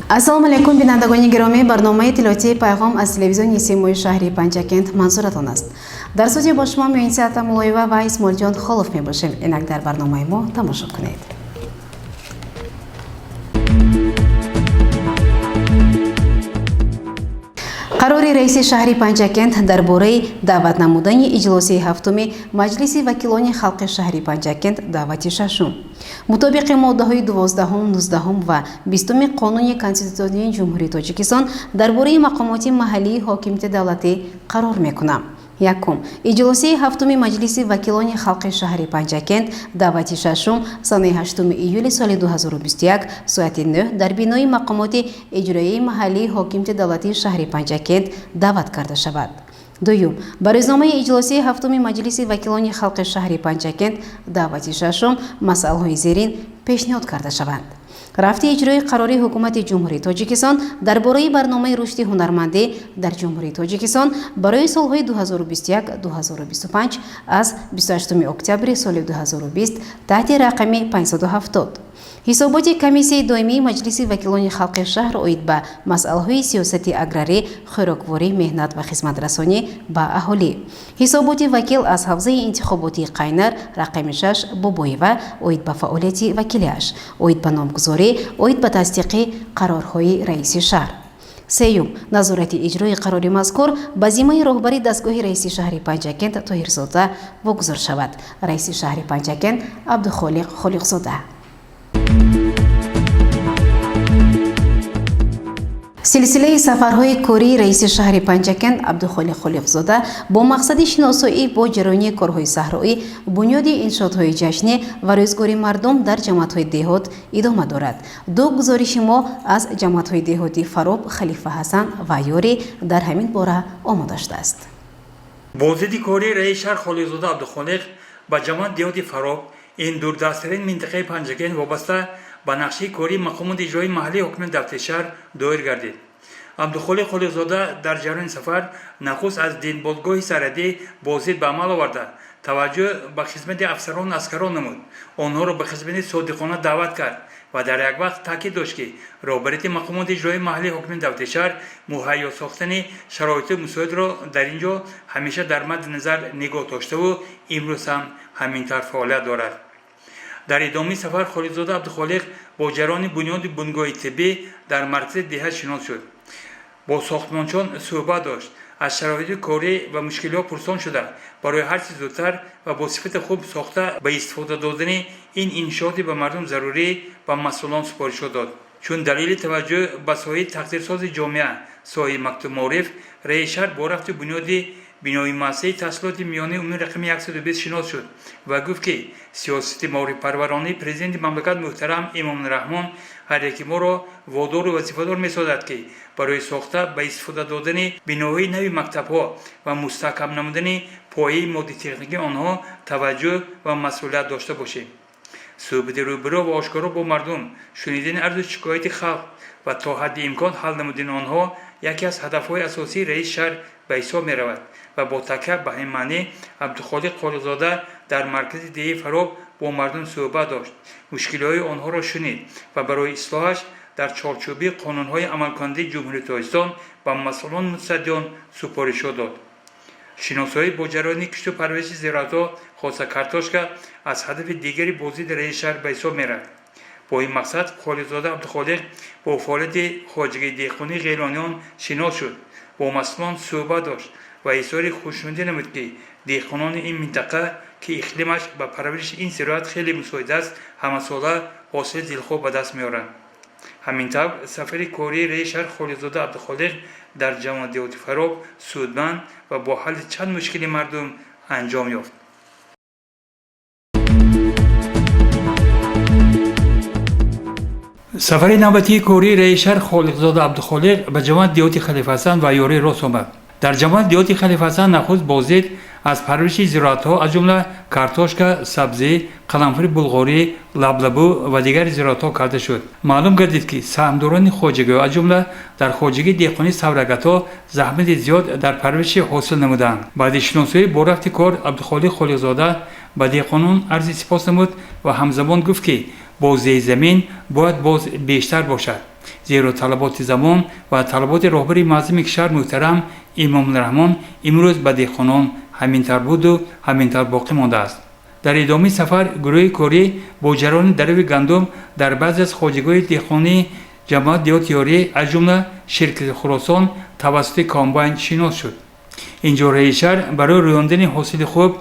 Ассалому алайкум, бинандагони гиромӣ. Барномаи иттилоотии «Пайғом» аз телевизиони Симои шаҳри Панҷакент манзуратон аст. Дар студия бо шумо Муинси Атамуллоева ва Исмоилҷон Холов мебошем. Инак дар барномаи мо тамошо кунед. Қарори раиси шаҳри Панҷакент дар бораи даъват намудани иҷлосияи ҳафтуми Маҷлиси вакилони халқи шаҳри Панҷакент, даъвати шашум. Мутобиқи моддаҳои 12-ум, 19-ум ва 20-уми Қонуни Конститутсионии Ҷумҳурии Тоҷикистон дар бораи мақомоти маҳаллии ҳокимияти давлатӣ қарор мекунам. Якум: иҷлосияи ҳафтуми Маҷлиси вакилони халқи шаҳри Панҷакент, даъвати шашум, санаи 8 июли соли 2021, соати 9 дар бинои мақомоти иҷроияи маҳаллии ҳокимияти давлатии шаҳри Панҷакент даъват карда шавад. Дуюм: ба рӯзномаи иҷлосияи ҳафтуми Маҷлиси вакилони халқи шаҳри Панҷакент, даъвати шашум, масъалаҳои зерин пешниҳод карда шаванд: рафти иҷрои қарори Ҳукумати Ҷумҳурии Тоҷикистон дар бораи барномаи рушди ҳунармандӣ дар Ҷумҳурии Тоҷикистон барои солҳои 2021-2025 аз 28 октябри соли 2020 таҳти рақами 570, ҳисоботи Комиссияи доимии Маҷлиси вакилони халқи шаҳр оид ба масъалаҳои сиёсати аграрӣ, хӯрокворӣ, меҳнат ва хизматрасонӣ ба аҳолӣ, ҳисоботи вакил аз ҳавзаи интихоботии Қайнар рақами 6 Бобоева оид ба фаъолияти вакилиаш, оид ба номгузорӣ, оид ба тасдиқи қарорҳои раиси шаҳр. Сеюм: назорати иҷрои қарори мазкур ба зиммаи роҳбари дастгоҳи раиси шаҳри Панҷакент Тоҳирзода вогузор шавад. Раиси шаҳри Панҷакент Абдухолиқ Холиқзода. Силсилаи сафарҳои кории раиси шаҳри Панҷакент Абдухолиқ Холиқзода бо мақсади шиносоӣ бо ҷараёни корҳои саҳроӣ, бунёди иншоотҳои ҷашнӣ ва рӯзгори мардум дар ҷамоатҳои деҳот идома дорад. Ду гузориши мо аз ҷамоатҳои деҳоти Фароб, Халифа Ҳасан ва Ёрӣ дар ҳамин бора омода шудааст. Боздиди кории раиси шаҳр Холиқзода Абдухолиқ ба ҷамоат деҳоти Фароб, ин дурдасттарин минтақаи Панҷакент, вобаста ба нақшаи кории мақомоти иҷроии маҳаллии ҳокимияти давлатии шаҳр доир гардид. Абдухолиқ Холиқзода дар ҷараёни сафар нахуст аз дидбонгоҳи сарҳадӣ боздид ба амал оварда, таваҷҷӯҳ ба хизмати афсарону аскарон намуд, онҳоро ба хизмати содиқона даъват кард ва дар як вақт таъкид дошт, ки роҳбарияти мақомоти иҷроии маҳаллии ҳокимияти давлатии шаҳр муҳайё сохтани шароити мусоидро дар ин ҷо ҳамеша дар мадди назар нигоҳ доштаву имрӯз ҳам ҳамин тавр фаъолият дорад. Дар идомаи сафар Холиқзода Абдухолиқ бо ҷараёни бунёди бунгоҳи тиббӣ дар маркази деҳа шинос шуд, бо сохтмончиён суҳбат дошт, аз шароити корӣ ва мушкилиҳо пурсон шуда, барои ҳарчи зудтар ва бо сифати хуб сохта ба истифода додани ин иншооти ба мардум зарурӣ ба масъулон супоришҳо дод. Чун далели таваҷҷӯҳ ба соҳаи тақдирсози ҷомеа, соҳаи мактуб маориф, раиси шаҳр бо рафти бунёди бинои муассисаи таҳсилоти миёнаи умумии рақами 120 шинос шуд ва гуфт, ки сиёсати маорифпарваронаи Президенти мамлакат муҳтарам Эмомалӣ Раҳмон ҳар яки моро водору вазифадор месозад, ки барои сохта ба истифода додани биноҳои нави мактабҳо ва мустаҳкам намудани пояи моддитехникии онҳо таваҷҷӯҳ ва масъулият дошта бошем. Суҳбати рӯбарӯ ва ошкоро бо мардум, шунидани арзу шикояти халқ ва то ҳадди имкон ҳал намудани онҳо яке аз ҳадафҳои асосии раиси шаҳр ба ҳисоб меравад ва бо такя ба ҳамин маънӣ Абдухолиқ Холиқзода дар маркази деҳаи Фароб бо мардум суҳбат дошт, мушкилиҳои онҳоро шунид ва барои ислоҳаш дар чорчӯби қонунҳои амалкунандаи Ҷумҳурии Тоҷикистон ба масъулону мутасаддиён супоришҳо дод. Шиносоӣ бо ҷараёни кишту парвариши зироатҳо, хоса картошка, аз ҳадафи дигари боздиди раиси шаҳр ба ҳисоб мерафт. Бо ин мақсад Холиқзода Абдухолиқ бо фаъолияти хоҷагии деҳқонии ғелониён шинос шуд, бо масъулон суҳбат дошт ва изҳори хушнудӣ намуд, ки деҳқонони ин минтақа, ки иқлимаш ба парвариши ин зироат хеле мусоид аст, ҳамасола ҳосили дилхоҳ ба даст меоранд. Ҳамин тавр сафари кории раиси шаҳр Холиқзода Абдухолиқ дар ҷамоат деҳоти Фароб судманд ва бо ҳалли чанд мушкили мардум анҷом ёфт. Сафари навбатии кории раиси шаҳр Холиқзода Абдухолиқ ба ҷамоат деҳоти Халифа Ҳасан ва Ёрӣ рост омад. Дар ҷамоат деҳоти Халифа Ҳасан нахуст боздид аз парвариши зироатҳо, аз ҷумла картошка, сабзӣ, қаламфури булғорӣ, лаблабу ва дигар зироатҳо карда шуд. Маълум гардид, ки саҳмдорони хоҷагиҳо, аз ҷумла дар хоҷагии деҳқонии саврагатҳо, заҳмати зиёд дар парвариши ҳосил намуданд. Баъди шиносоӣ бо рафти кор Абдухолиқ Холиқзода ба деҳқонон арзи сипос намуд ва ҳамзамон гуфт, ки боззеҳи замин бояд боз бештар бошад. Зеро талаботи замон ва талаботи роҳбари муаззами кишвар муҳтарам Эмомалӣ Раҳмон имрӯз ба деҳқонон ҳамин тавр буду ҳамин тавр боқӣ мондааст. Дар идомаи сафар гурӯҳи корӣ бо ҷараёни дарави гандум дар баъзе аз хоҷагиҳои деҳқонии ҷамоат деҳоти Ёрӣ, аз ҷумла ширкати Хуросон, тавассути комбайн шинос шуд. Инҷо раиси шаҳр барои рӯёндани ҳосили хуб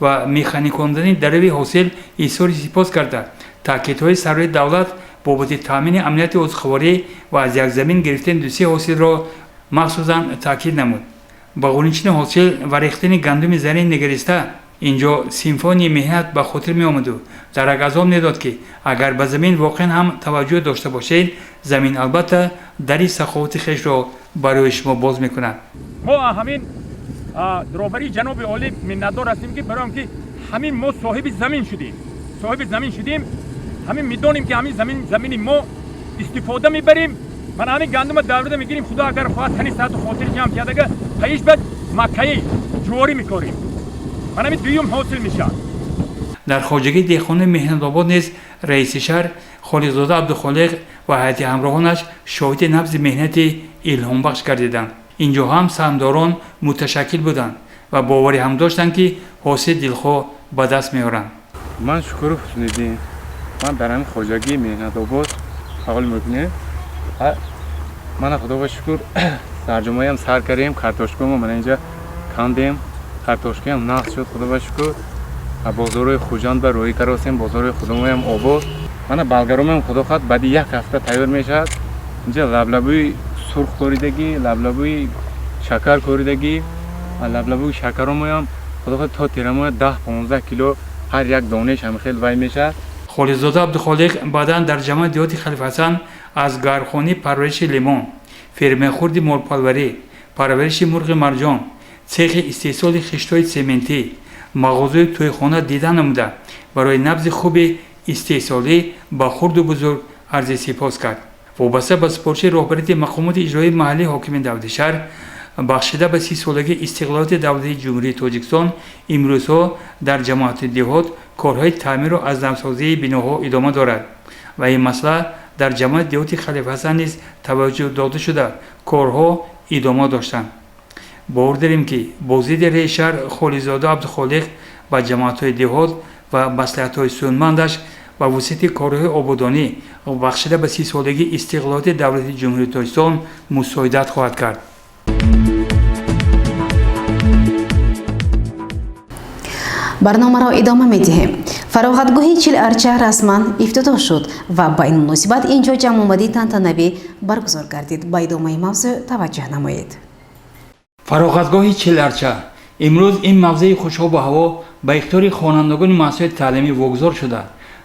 ва механикондани дарави ҳосил изҳори сипос карда, таъкидҳои сарвари давлат бобати таъмини амнияти озуқаворӣ ва аз як замин гирифтани дусе ҳосилро махсусан таъкид намуд. Ба ғунчини ҳосил ва рехтани гандуми зарин нигариста, инҷо симфонияи меҳнат ба хотир меомаду дарак аз он медод, ки агар ба замин воқеан ҳам таваҷҷӯҳ дошта бошед, замин албатта дари саховати хешро барои шумо боз мекунад. Мо ҳамин роҳбарии ҷаноби олӣ миннатдор ҳастем, ки барои он ки ҳамин мо соҳиби замин шудем, соҳиби замин шудем, ҳамин медонем, ки ҳамин замин замини мо, истифода мебарем. Мана ҳамин гандума даврида мегирем, худо агар хоҳад, тани саҳату хотири ҷамъ кардага, паиш ба маккаи ҷуворӣ мекорем. Мана ҳамин дуюм ҳосил мешавад. Дар хоҷагии деҳқони Меҳнатобод низ раиси шаҳр Холиқзода Абдухолиқ ва ҳайати ҳамроҳонаш шоҳиди набзи меҳнати илҳомбахш гардиданд. Инҷо ҳам саҳмдорон муташаккил буданд ва боварӣ ҳам доштанд, ки ҳосили дилхоҳ ба даст меоранд. Ман Шукуров Ҳусниддин, ман дар ҳамин хоҷагии Меҳнатобод фаъол мекунем. Мана, худоба шукр, сарҷумаям сар кардем, картошкамо мана инҷа кандем, картошкаям нағз шуд, худоба шукр. Бозорҳои Хуҷанд ба роҳӣ каросем, бозорҳои худомоям обод. Мана болгаромаям, худо хоҳад, баъди як ҳафта тайёр мешавад. Инҷа лаблабӯи сурх коридагӣ, лаблабӯи шакар коридагӣ, лаблабӯи шакаромоям, худо хоҳад, то тирамоя 10-15 кило ҳар як донеш ҳам хел вай мешавад. Холиқзода Абдухолиқ баъдан дар ҷамоати деҳоти Халифҳасан аз гармхонаи парвариши лимон, фермаи хурди молпарварӣ, парвариши мурғи марҷон, цехи истеҳсоли хиштҳои сементӣ, мағозаи тӯйхона дида намуда, барои набзи хуби истеҳсолӣ ба хурду бузург арзи сипос кард. Вобаста ба супориши роҳбарияти мақомоти иҷроии маҳаллии ҳокимияти давлати шаҳр, бахшида ба 30-солагии истиқлолияти давлатии Ҷумҳурии Тоҷикистон, имрӯзҳо дар ҷамоати деҳот корҳои таъмиру аз навсозии биноҳо идома дорад ва ин масъала дар ҷамоати деҳоти Халифҳасан низ таваҷҷӯҳ дода шуда, корҳо идома доштанд. Бовар дорем, ки боздиди раиси шаҳр Холиқзода Абдухолиқ ба ҷамоатҳои деҳот ва маслиҳатҳои судмандаш ба вусъати корҳои ободонӣ, бахшида ба 30-солагии истиқлолияти давлати Ҷумҳурии Тоҷикистон, мусоидат хоҳад кард. Барномаро идома медиҳем. Фароғатгоҳи Чил-Арча расман ифтитоҳ шуд ва ба ин муносибат ин ҷо ҷамъомадии тантанавӣ баргузор гардид. Ба идомаи мавзӯъ таваҷҷӯҳ намоед. Фароғатгоҳи Чил-Арча. Имрӯз ин мавзеи хушобу ҳаво ба ихтиёри хонандагони муассисаи таълимӣ вогузор шуда,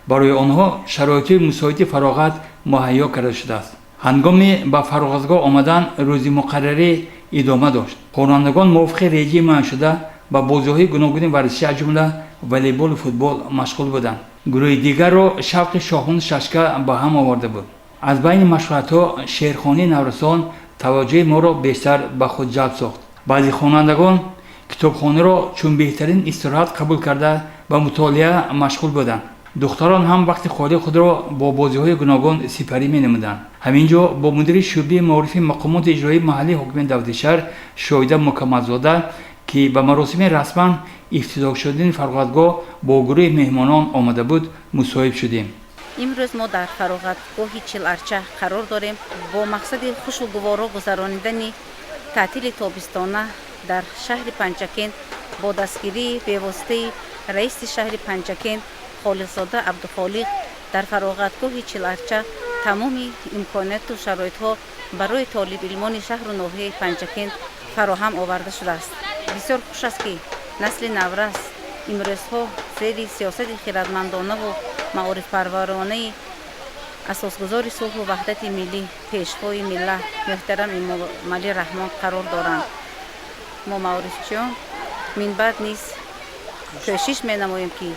барои онҳо шароити мусоиди фароғат муҳайё карда шудааст. Ҳангоми ба фароғатгоҳ омадан рӯзи муқаррарӣ идома дошт. Хонандагон мувофиқи реҷаи муайяншуда ба бозиҳои гуногуни варзишӣ, аз ҷумла волейболу футбол, машғул буданд. Гурӯҳи дигарро шавқи шоҳмону шашка ба ҳам оварда буд. Аз байни машғулиятҳо шеърхонии наврасон таваҷҷӯҳи моро бештар ба худ ҷалб сохт. Баъзе хонандагон китобхонаро чун беҳтарин истироҳат қабул карда, ба мутолиа машғул буданд. Духтарон ҳам вақти холии худро бо бозиҳои гуногун сипарӣ менамуданд. Ҳамин ҷо бо мудири шӯъбаи маорифи мақомоти иҷроии маҳаллии ҳокимияти давлати шаҳр Шоҳида Мукаммалзода, ки ба маросими расман ифтитоҳ шудани фароғатгоҳ бо гурӯҳи меҳмонон омада буд, мусоҳиб шудем. Имрӯз мо дар фароғатгоҳи Чил-Арча қарор дорем. Бо мақсади хушу гуворо гузаронидани таътили тобистона дар шаҳри Панҷакент бо дастгирии бевоситаи раиси шаҳри Панҷакент Холиқзода Абдухолиқ дар фароғатгоҳи Чил-Арча тамоми имконияту шароитҳо барои толибилмони шаҳру ноҳияи Панҷакент фароҳам оварда шудааст. Бисёр хуш аст, ки насли наврас имрӯзҳо зери сиёсати хирадмандонаву маорифпарваронаи асосгузори сулҳу ваҳдати миллӣ, Пешвои миллат муҳтарам Эмомалӣ Раҳмон қарор доранд. Мо, маорифчиён, минбаъд низ кӯшиш менамоем, ки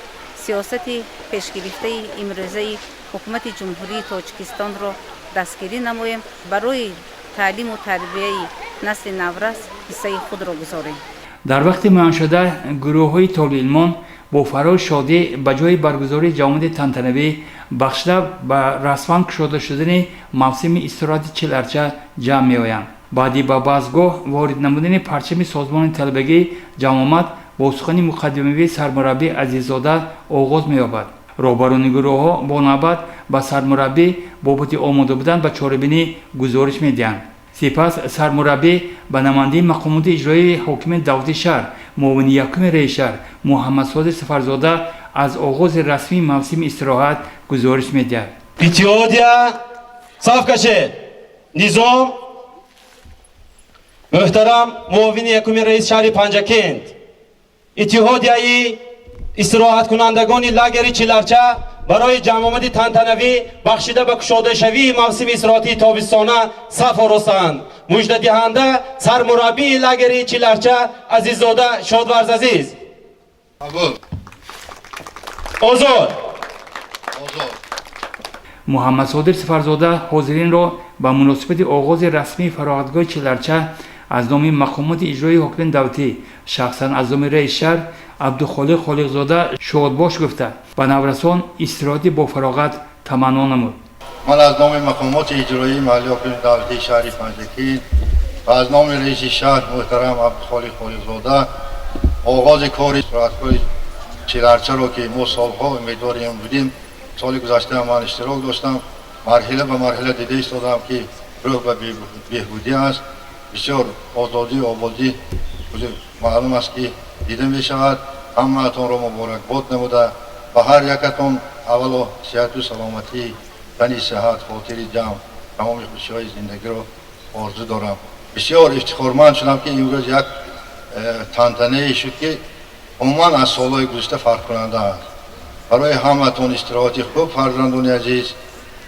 сиёсати пешгирифтаи имрӯзаи ҳукумати Ҷумҳурии Тоҷикистонро дастгирӣ намоем, барои таълиму тарбияи насли наврас ҳиссаи худро гузорем. Дар вақти муайяншуда гурӯҳҳои толибилмон Бо фарроҳи шодӣ ба ҷои баргузории ҷамъомади тантанавӣ бахшида ба расман кушода шудани мавсими истироҳати Чиларча ҷамъ меоянд. Баъди ба базмгоҳ ворид намудани парчами созмони талабагӣ, ҷамъомад бо сухани муқаддимавии сармураббӣ Азиззода оғоз меёбад. Роҳбарони гурӯҳҳо бо навбат ба сармураббӣ бобати омода будан ба чорабинӣ гузориш медиҳанд. Сипас сармураббӣ ба намояндагии мақомоти иҷроии ҳокимияти давлати шаҳр, муовини якуми раиси шаҳр Муҳаммадсодиқ Сафарзода аз оғози расмии мавсими истироҳат гузориш медиҳад. Иттиҳодия, саф кашед, низом. Муҳтарам муовини якуми раиси шаҳри Панҷакент, иттиҳодияи истироҳаткунандагони лагери Чиларча барои ҷамъомади тантанавӣ бахшида ба кушодашавии мавсими истироҳатии тобистона саф оростаанд. Муждадиҳанда сармураббии лагери Чиларча Азиззода Шодварз Азиз. Озод. Муҳаммадсодир Сафарзода ҳозиринро ба муносибати оғози расмии фароғатгоҳи Чиларча аз номи мақомоти иҷроии ҳокимияти давлатӣ, шахсан аз номи раиси шаҳр Абдухолиқ Холиқзода шодбош гуфта, ба наврасон истироҳати бофароғат таманно намуд. Ман аз номи мақомоти иҷроии маҳаллии ҳокимияти давлатии шаҳри Панҷакент ва аз номи раиси шаҳр муҳтарам Абдухолиқ Холиқзода оғози кори истироҳатгоҳи Чиларчаро, ки мо солҳо умедвори он будем, соли гузашта ман иштирок доштам, марҳила ба марҳила дида истодам, ки рӯҳ ба беҳбудӣ аст, бисёр озодию ободӣ маълум аст, ки дида мешавад. Ҳамаатонро муборакбод намуда, ба ҳар якатон аввало сиҳату саломатӣ, тани сиҳат, хотири ҷамъ, тамоми хушиҳои зиндагиро орзу дорам. Бисёр ифтихорманд шудам, ки имрӯз як тантанае шуд, ки умуман аз солҳои гузашта фарқкунанда аст. Барои ҳамаатон истироҳати хуб, фарзандони азиз.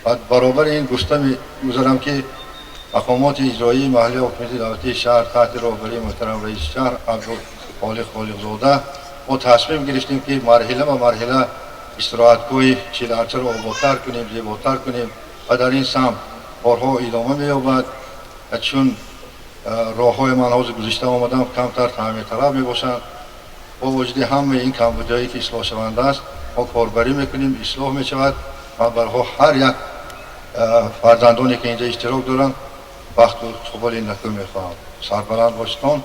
Ва баробари ин гуфта мегузарам, ки мақомоти иҷроии маҳаллии ҳокимияти давлатии шаҳр таҳти роҳбарии муҳтарам раиси шаҳр Абдухолиқ Холиқзода мо тасмим гирифтем, ки марҳила ба марҳила истироҳатгоҳи Чиларчаро ободтар кунем, зеботар кунем ва дар ин самт корҳо идома меёбад. Чун роҳҳои ман ҳозир гузишта омадам, камтар таъмирталаб мебошанд. Бо вуҷуди ҳамаи ин камбудиҳое, ки ислоҳшаванда аст, мо корбарӣ мекунем, ислоҳ мешавад. Ва барҳо ҳар як фарзандоне, ки инҷа иштирок доранд, бахту иқболи накӯ мехоҳам. Сарбаланд бошедон.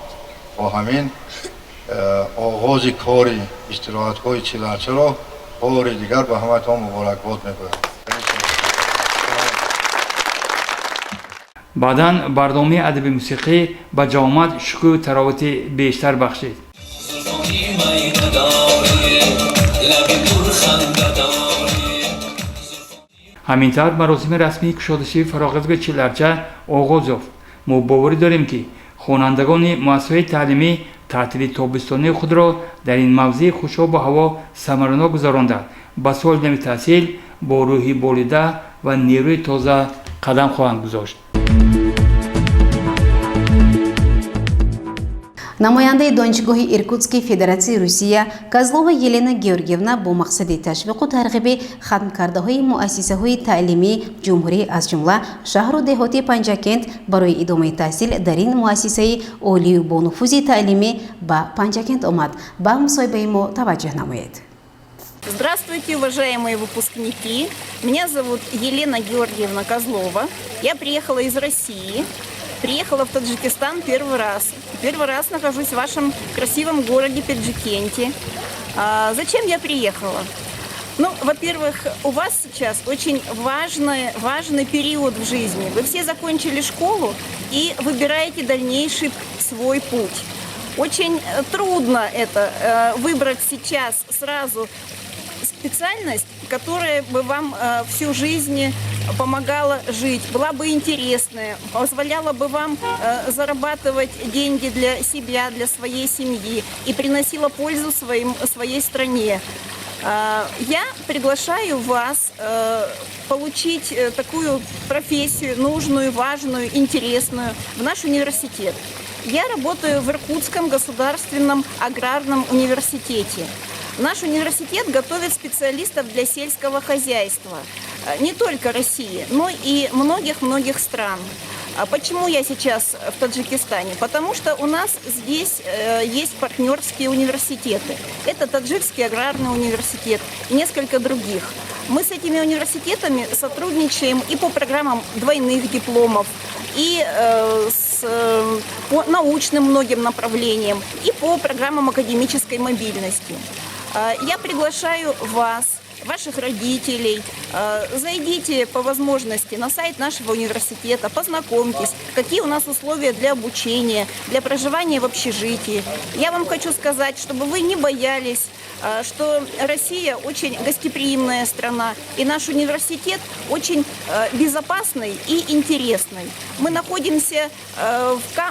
Бо ҳамин оғози кори истироҳатгоҳи Чиларчаро бори дигар ба ҳамаатон муборакбод мегӯям. Баъдан барномаи адаби мусиқӣ ба ҷамъомад шукӯҳу таровати бештар бахшид. Ҳамин тавр маросими расмии кушодашавии фароғатгоҳи Чиларча оғоз ёфт. Мо боварӣ дорем, ки хонандагони муассисаҳои таълимӣ таътили тобистонии худро дар ин мавзеи хушобу ҳаво самаранок гузаронда, ба соли нави таҳсил бо рӯҳи болида ва нерӯи тоза қадам хоҳанд гузошт. Намояндаи Донишгоҳи Иркутски Федератсияи Русия Козлова Елена Георгиевна бо мақсади ташвиқу тарғиби хатмкардаҳои муассисаҳои таълимии ҷумҳурӣ, аз ҷумла шаҳру деҳоти Панҷакент, барои идомаи таҳсил дар ин муассисаи олию бонуфузи таълимӣ ба Панҷакент омад. Ба мусоҳибаи мо таваҷҷӯҳ намоед. Здравствуйте, уважаемые выпускники. Меня зовут Елена Георгиевна Козлова. Я приехала из России. Приехала в Таджикистан первый раз. Первый раз нахожусь в вашем красивом городе Пенджикенте. Зачем я приехала? Ну, во-первых, у вас сейчас очень важный период в жизни. Вы все закончили школу и выбираете дальнейший свой путь. Очень трудно это выбрать сейчас сразу специальность, которая бы вам всю жизнь помогала жить, была бы интересная, позволяла бы вам зарабатывать деньги для себя, для своей семьи и приносила пользу своей стране. Я приглашаю вас получить такую профессию, нужную, важную, интересную, в наш университет. Я работаю в Иркутском государственном аграрном университете. Наш университет готовит специалистов для сельского хозяйства, не только России, но и многих-многих стран. А почему я сейчас в Таджикистане? Потому что у нас здесь есть партнерские университеты. Это Таджикский аграрный университет и несколько других. Мы с этими университетами сотрудничаем и по программам двойных дипломов, и по научным многим направлениям, и по программам академической мобильности. Я приглашаю вас, ваших родителей. Зайдите по возможности на сайт нашего университета, познакомьтесь, какие у нас условия для обучения, для проживания в общежитии. Я вам хочу сказать, чтобы вы не боялись, что Россия очень гостеприимная страна, и наш университет очень безопасный и интересный. Мы находимся,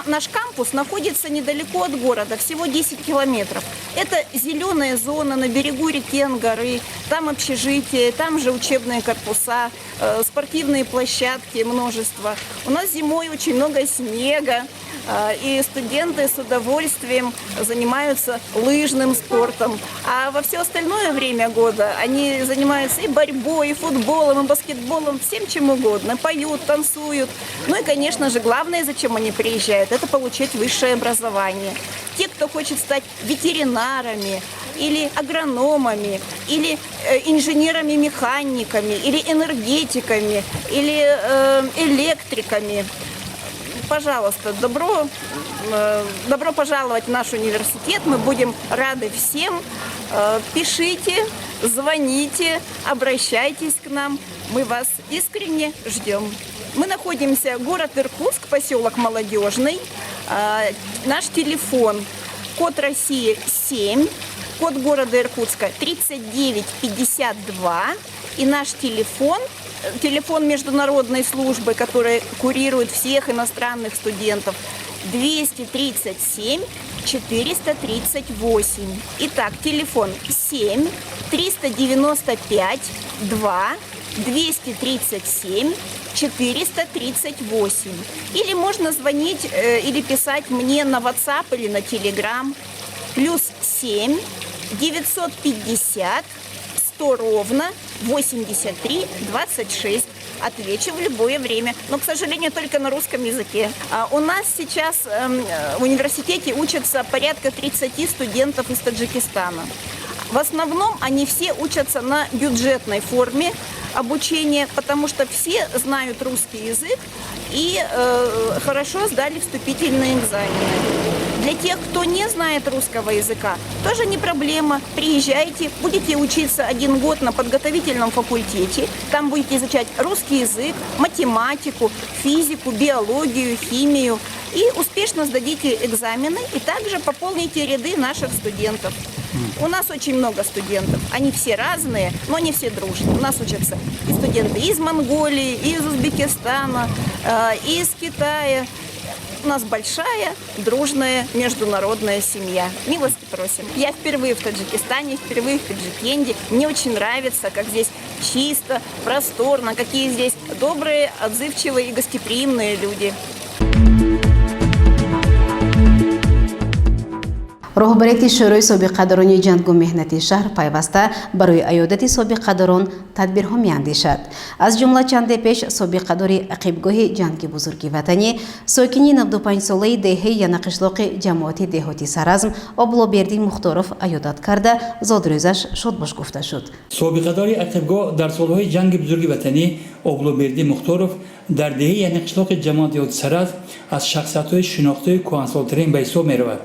наш кампус находится недалеко от города, всего 10 километров. Это зеленая зона на берегу реки Ангары, там общежитие, там же учебные корпуса, спортивные площадки множество. У нас зимой очень много снега, и студенты с удовольствием занимаются лыжным спортом. А во все остальное время года они занимаются и борьбой, и футболом, и баскетболом, всем чем угодно. Поют, танцуют. Ну и, конечно же, главное, зачем они приезжают, это получить высшее образование. Те, кто хочет стать ветеринарами, или агрономами, или инженерами-механиками, или энергетиками, или электриками. Пожалуйста, добро пожаловать в наш университет. Мы будем рады всем. Пишите, звоните, обращайтесь к нам. Мы вас искренне ждем. Мы находимся город Иркутск, поселок Молодежный. Наш телефон: код России 7, код города Иркутска 3952 и наш телефон, телефон международной службы, которая курирует всех иностранных студентов, 237 438. Итак, телефон 7 395 2 237 438. Или можно звонить или писать мне на WhatsApp или на Telegram. Плюс 7 950 100 ровно 83 26. Отвечу в любое время, но, к сожалению, только на русском языке. У нас сейчас в университете учатся порядка 30 студентов из Таджикистана. В основном они все учатся на бюджетной форме обучения, потому что все знают русский язык и хорошо сдали вступительные экзамены. Для тех, кто не знает русского языка, тоже не проблема. Приезжайте, будете учиться один год на подготовительном факультете. Там будете изучать русский язык, математику, физику, биологию, химию. И успешно сдадите экзамены и также пополните ряды наших студентов. У нас очень много студентов. Они все разные, но они все дружат. У нас учатся и студенты из Монголии, и из Узбекистана, и из Китая. У нас большая, дружная международная семья. Милости просим. Я впервые в Таджикистане, впервые в Пенджикенде. Мне очень нравится, как здесь чисто, просторно, какие здесь добрые, отзывчивые и гостеприимные люди. Роҳбарияти Шӯрои собиқадорони ҷангу меҳнати шаҳр пайваста барои аёдати собиқадорон тадбирҳо меандешад. Аз ҷумла чанде пеш собиқадори ақибгоҳи ҷанги бузурги ватанӣ, сокини 95-солаи деҳаи Янақишлоқи ҷамоати деҳоти Саразм Облобердӣ Мухторов аёдат карда, зодрӯзаш шодбош гуфта шуд. Собиқадори ақибгоҳ дар солҳои ҷанги бузурги ватанӣ Облобердӣ Мухторов дар деҳаи Янақишлоқи ҷамоати деҳоти Саразм аз шахсиятҳои шинохтаи кӯҳансолтарин ба ҳисоб меравад.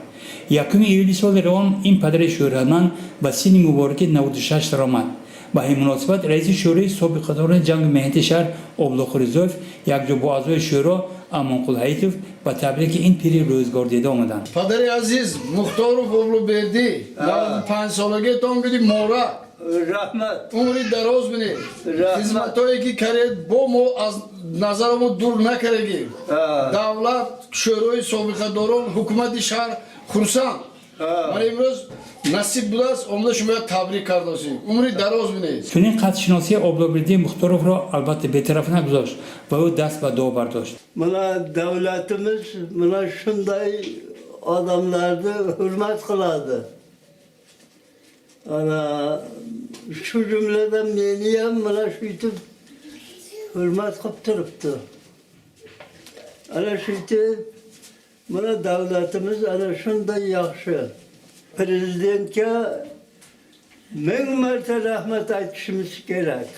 1 июли соли равон ин падари шӯҳратманд ба синни мубораки 96 даромад. Ба ҳамин муносибат раиси Шӯрои собиқадорони ҷангу меҳнати шаҳр Облоқу Ризоев якҷо бо аъзои шӯро Амонқул Ҳаитов ба табрики ин пири рӯзгордида омаданд. Падари азиз Мухторов Облубердӣ, 95 солагиатон биди муборак. Раҳмат. Умри дароз бинед, хизматое ки каред, бо мо аз назарамо дур накардагӣ. Давлат, шӯрои собиқадорон, ҳукумати шаҳр хурсанд. Ман имрӯз насиб будааст, омада шумоя табрик кардосем. Умри дароз бинед. Чунин қадршиносии Облобердии Мухторовро албатта бетараф нагузошт ва ӯ даст ба дуо бардошт. Mana davlatimiz mana shunday odamlarni hurmat qiladi. Ana shu jumladan meni ham mana shu yetib hurmat qilib turibdi. Ana shuki mana davlatimiz ana shunday yaxshi. Prezidentga ming marta rahmat aytishimiz kerak.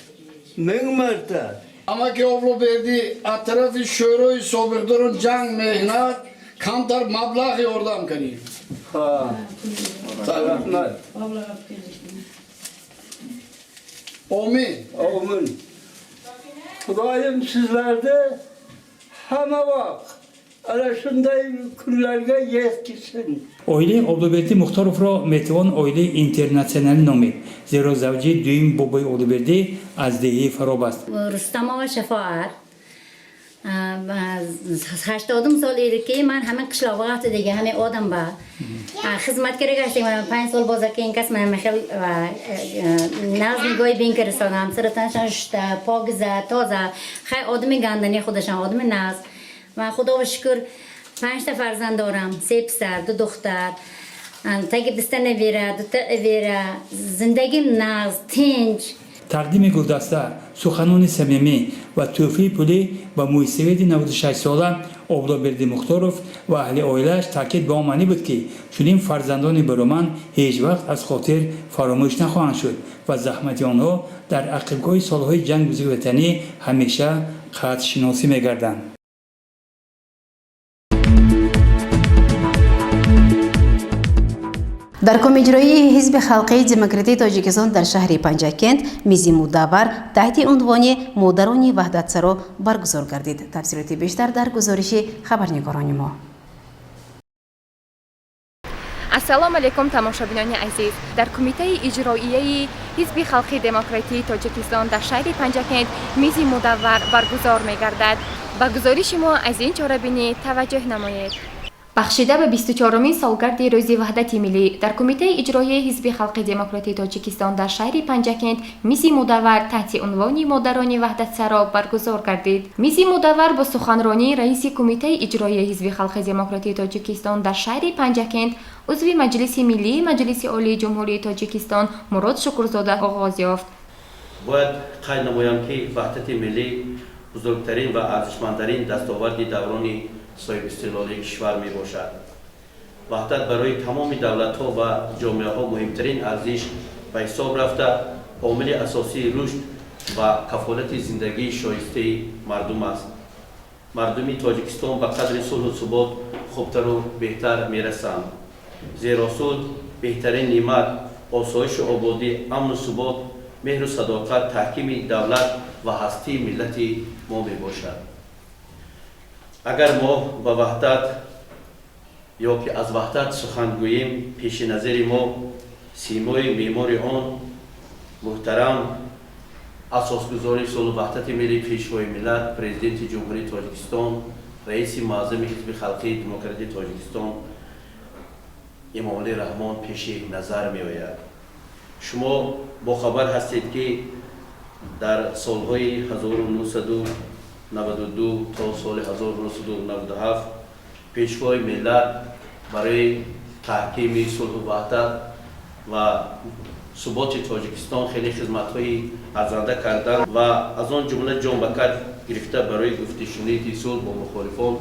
Ming marta. Амаки Облубердӣ аз тарафи Шӯрои собиқдорон ҷанг меҳнат камтар маблағ ёрдам кунед. Rahmat. Омин. Омин. Xudoyim sizlarni hamma vaqt ana shunday kunlarga yetkazsin. Оилаи Облубердӣ Мухторовро метавон оилаи интернатсионалӣ номид, зеро завҷаи дуюми бобои Облубердӣ аз деҳаи Фароб аст. Рустамова Шафоат, 80-ум сол эди ки ман ҳамин қишлоқга рафтидиги ҳамин одам ба хизмат керак ҳастем. 5 сол боз ки ин кас ман хел нағз нигоҳи бин кирисонам, сиратаншон шушта, покиза, тоза. Хай, одами гандани худашон, одами нағз. Ва худо шукр, панҷта фарзанд дорам: се писар, ду духтар, таги биста набера, дута авера. Зиндагим нағз, тинч. Тақдими гулдаста, суханони самимӣ ва тӯҳфаи пулӣ ба мӯйсафеди 96-сола Облобердӣ Мухторов ва аҳли оилааш таъкид ба он маънӣ буд, ки чунин фарзандони бароманд ҳеҷ вақт аз хотир фаромӯш нахоҳанд шуд ва заҳмати онҳо дар ақибгоҳи солҳои ҷанги бузурги ватанӣ ҳамеша қадршиносӣ мегарданд. Дар Коми иҷроии Ҳизби халқии демократии Тоҷикистон дар шаҳри Панҷакент мизи мудаввар таҳти унвони «Модарони ваҳдатсаро» баргузор гардид. Тафсилоти бештар дар гузориши хабарнигорони мо. Ассалому алайкум, тамошобинони азиз! Дар Кумитаи иҷроияи Ҳизби халқии демократии Тоҷикистон дар шаҳри Панҷакент мизи мудаввар баргузор мегардад. Ба гузориши мо аз ин чорабинӣ таваҷҷӯҳ намоед. Бахшида ба 24-умин солгарди Рӯзи ваҳдати миллӣ дар Кумитаи иҷроияи Ҳизби халқи демократии Тоҷикистон дар шаҳри Панҷакент мизи мудаввар таҳти унвони «Модарони ваҳдатсаро» баргузор гардид. Мизи мудаввар бо суханронии раиси Кумитаи иҷроияи Ҳизби халқи демократии Тоҷикистон дар шаҳри Панҷакент, узви Маҷлиси миллии Маҷлиси Олии Ҷумҳурии Тоҷикистон Мурод Шукурзода оғоз ёфт. Бояд қайд намоям, ки ваҳдати миллӣ бузургтарин ва арзишмандтарин дастоварди даврони соҳибистиқлолии кишвар мебошад. Ваҳдат барои тамоми давлатҳо ва ҷомеаҳо муҳимтарин арзиш ба ҳисоб рафта, омили асосии рушд ва кафолати зиндагии шоистаи мардум аст. Мардуми Тоҷикистон ба қадри сулҳу субот хубтару беҳтар мерасанд, зеро сулҳ беҳтарин неъмат, осоишу ободӣ, амну субот, меҳру садоқат, таҳкими давлат ва ҳастии миллати мо мебошад. Агар мо ба ваҳдат ё ки аз ваҳдат сухан гӯем, пеши назари мо симои меъмори он, муҳтарам асосгузори сулҳу ваҳдати миллӣ, Пешвои миллат, Президенти Ҷумҳурии Тоҷикистон, раиси муаззами Ҳизби халқии демократии Тоҷикистон Эмомалӣ Раҳмон пеши назар меояд. Шумо бохабар ҳастед, ки дар солҳои 1992 то соли 1997 Пешвои миллат барои таҳкими сулҳу ваҳдат ва суботи Тоҷикистон хеле хизматҳои арзанда карданд ва аз он ҷумла ҷон ба кар гирифта барои гуфтушуниди сулҳ бо мухолифон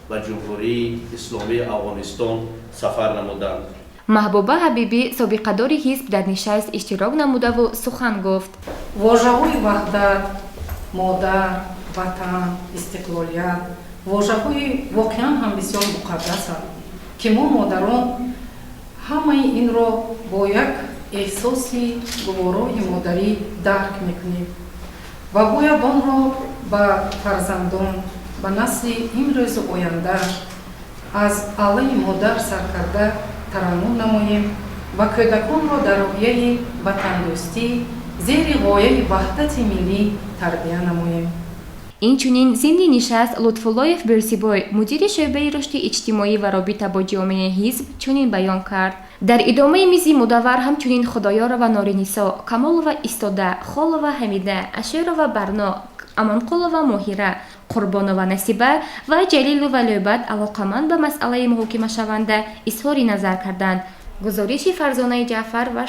ба Ҷумҳурии Исломии Афғонистон сафар намуданд. Маҳбуба Ҳабибӣ, собиқадори ҳизб, дар нишаст иштирок намудаву сухан гуфт. Вожаҳои ваҳдат, модар, ватан, истиқлолият вожаҳои воқеан ҳам бисёр муқаддасанд, ки мо, модарон, ҳамаи инро бо як эҳсоси гуворои модарӣ дарк мекунем ва бояд онро ба фарзандон, ба насли имрӯзу оянда аз аллаи модар саркарда тараннум намоем ва кӯдаконро дар рӯҳияи ватандӯстӣ, зери ғояи ваҳдати миллӣ тарбия намоем. Инчунин зимни нишаст Лутфуллоев Бирсибой, мудири шӯъбаи рушди иҷтимоӣ ва робита бо ҷомеаи ҳизб, чунин баён кард. Дар идомаи мизи мудаввар ҳамчунин Худоёрова Норинисо, Камолова Истода, Холова Ҳамида, Аширова Барно, Амонқулова Моҳира, Қурбонова Насиба ва Ҷалилова Лӯбат алоқаманд ба масъалаи муҳокимашаванда изҳори назар карданд. Гузориши Фарзонаи Ҷаъфар ва e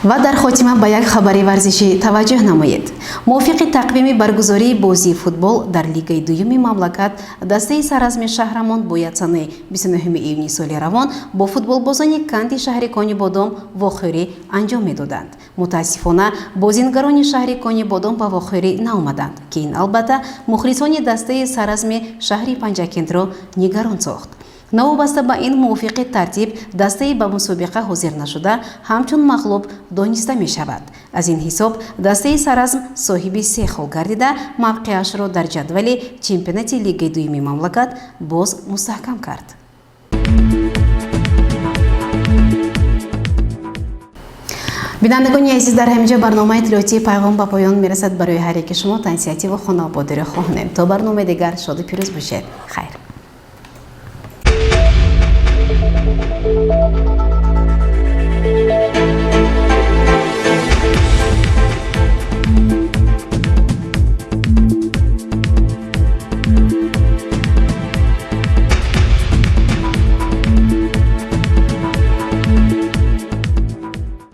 Ва дар хотима ба як хабари варзишӣ таваҷҷӯҳ намоед. Мувофиқи тақвими баргузории бозии футбол дар лигаи дуюми мамлакат, дастаи саразми шаҳрамон бояд санаи 29 июни соли равон бо футболбозони канди шаҳри Конибодом вохӯрӣ анҷом медоданд. Мутаассифона, бозингарони шаҳри Конибодом ба вохӯрӣ наомаданд, ки ин албатта мухлисони дастаи саразми шаҳри Панҷакентро нигарон сохт. Новобаста ба ин, мувофиқи тартиб, дастаи ба мусобиқа ҳозир нашуда ҳамчун мағлуб дониста мешавад. Аз ин ҳисоб дастаи саразм соҳиби се хол гардида, мавқеашро дар ҷадвали чемпионати лигаи дуюми мамлакат боз мустаҳкам кард. Бинандагони азиз, дар ҳамин ҷо барномаи иттилоотии Пайғом ба поён мерасад. Барои ҳар яки шумо тансиҳатӣ ва хонаободиро хоҳонем. То барномаи дигар шоду пирӯз бошед. Хайр.